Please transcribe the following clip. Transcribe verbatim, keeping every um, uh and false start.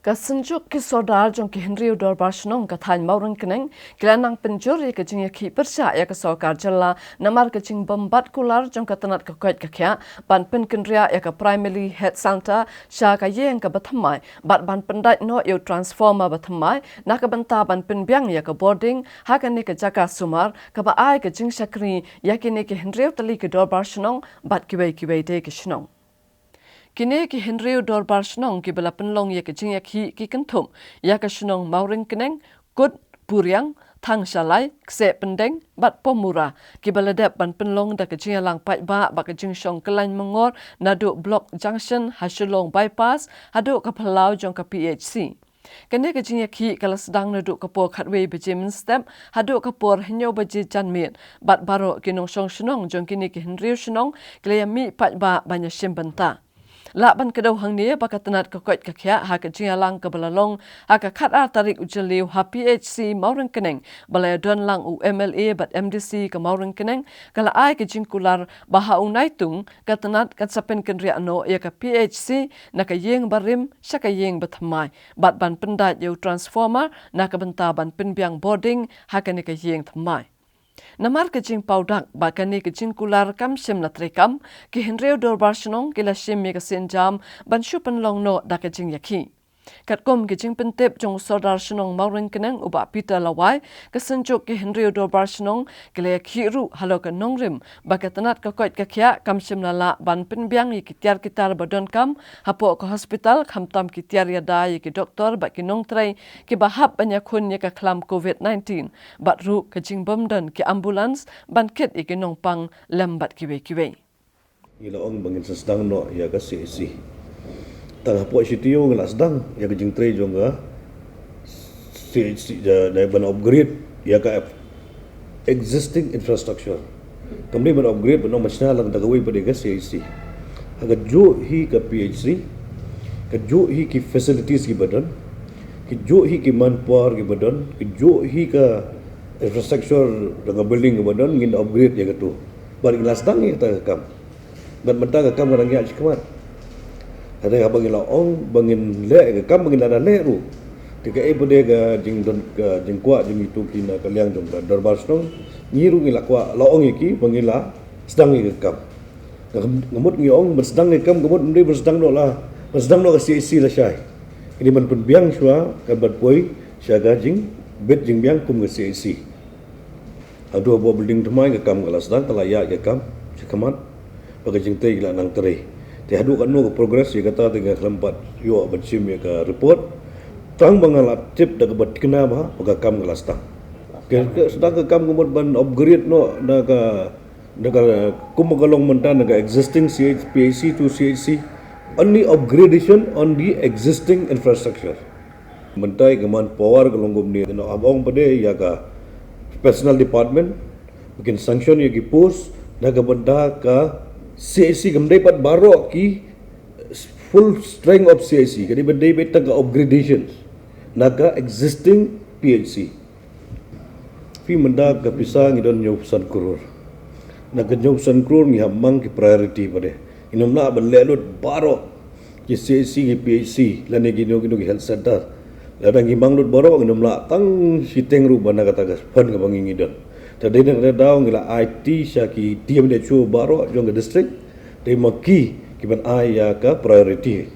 Ka Synjuk ki Sordar jong ki Hynriew Dorbar Shnong ka thaiñ Mawryngkneng ki la nang pynjur ïa ka jingïakhih pyrshah ïa ka sorkar jylla namar ka jingbymbat kular jong ka tnat ka koit ka khiah ban pynkynriah ïa ka Primary Health Centre sha ka ïing kaba thymmai bad ban pyndait noh ïa u transformer ba thymmai na ka bynta ban pynbiang ïa ka bording ha kane ka jaka sumar, kaba ai ka jingshakri ïa kine ki hynriew tylli ki dorbar shnong bad kiwei kiwei de ki shnong. Kine ki hynriew dorbar shnong kiba la pynlong ïa ka jingïakhih ki kynthup ïa ka shnong Mawryngkneng, Kut, Puriang, Thangshalai, Kseh Pyndeng bad Pomura, kiba la dep ban pynlong da ka jingïalang paidbah bad ka jingshong kyllaiñ myngor naduh Block Junction ha Shillong Bypass haduh ka phyllaw jong ka P H C. Kane ka jingïakhih ka la sdang naduh ka por khatwei baje mynstep haduh ka por hynñiew baje janmiet, bad baroh ki nongshong shnong jong kine ki hynriew shnong ki la ïamih paidbah ban ïashim bynta. Lah ban kdew hangne ba ka tnat ka koit ka khiah ha ka jingïalang kaba la long ha ka khatar tarik u Jylliew ha P H C Mawryngkneng, ba la ïadon lang u M L A bad M D C ka Mawryngkneng, ka la ai ka jingkular ba ha u Naitung ka tnat kan sa pynkynriah noh ïa ka P H C na ka ïing barim sha ka ïing bathymmai bad ban pyndait ïa u transformer na ka bynta ban pynbiang bording ha kane ka ïing thymmai. Namar ka jingpawdak ba kane ka jingkular kam shym la treikam, ki hynriew dorbar shnong ki la shim ïa ka sienjam ban shu pynlong noh da ka jingïakhih. Katkum ka jingpyntip jong u Sordar Shnong Mawryngkneng u Bah Peter Lawai, ka Synjuk ki Hynriew Dorbar Shnong ki la ïakhih ruh halor ka nongrim ba ka tnat ka koit ka khiah kam shym la lah ban pynbiang ïa ki tiar ki tar ba donkam hapoh ka hospital, khamtam ki tiar ïada ïa ki doktor bad ki nongtrei kiba hap ban ïakhun ïa ka khlam COVID nineteen, bad ruh ka jingbymdon ki ambulance ban kit ïa ki nongpang lem bad kiwei kiwei. Ngi la ong ba ngin sa sdang noh ïa ka C H C. Tang hapoh shi taïew ngi la sdang ïa ka jingtrei jong ka C H C, da, da ban upgrade ïa ka existing infrastructure. Kam dei ban upgrade ban ong ban shna lang da kawei pat ïa ka C H C. Ha kajuh hi ka P H C, kajuh hi ki facilities kiba don, kajuh hi ki manpower kiba don, kajuh hi ka infrastructure, da ka building kiba don, ngin upgrade ïa katu. Bad ngi la sdang ïa kata ka kam. Bad mynta ka kam ka dang ïaid shakhmat. Hynrei haba ngi la ong ba ngin leh ïa ka kam, ba ngin la da leh ruh. Te kaei pat de ka jingdon, ka jingkwah jong itu ki na ka liang jong ka dorbar shnong, ngi ruh ngi la kwah, la ong ïa ki ba ngi la sdang ïa ka kam. Nga, nga mut ngi ong ban sdang ïa ka kam, ka mut ym dei ban sdang noh la, ban sdang noh ka C H C lashai. Ngi dei ban pynbiang shuwa, kan ban poi sha ka jingbit jingbiang kum ka C H C. Haduh ba building thymmai ka kam ka la sdang, ka la ïaid ka kam shakhmat, ba ka jingtrei ka la nang trei. Te haduh katno ka progress ïa kata te nga khlem pat ïoh ban shim ïa ka report. Tang ba nga la tip da kaba thikna ba, ba ka kam ka la sdang. Ka, ka sdang ka kam ka mut ban upgrade noh na ka, na ka, kumba ka long mynta na ka existing C H, P H C to C H C. Only upgradation on the existing infrastructure. Mynta ïa ka manpower ka long kumne, ngi ong pat de ïa ka personnel department ba kin sanction ïa ki post na ka bynta ka C H C, kam dei pat baroh ki full strength of C H C, ka dei ban dei beit tang ka upgradations na ka existing P H C. Phi, mynta ka pisa ngi don hynñiewphew san klur. Na ka hynñiewphew san klur ngi hap mang ki priority pat de. Ngin ym lah ban leh lut baroh ki C H C, ki P H C, lane kino kino ki health center. Lada ngi mang lut baroh, ngin ym lah tang shiteng ruh ban na kata ka fund kaba ngi, ngi don. Te dei na kata ka daw ngi la aiti sha ki D M H O baroh jong ka district, te ma ki, ki ban ai ïa ka priority.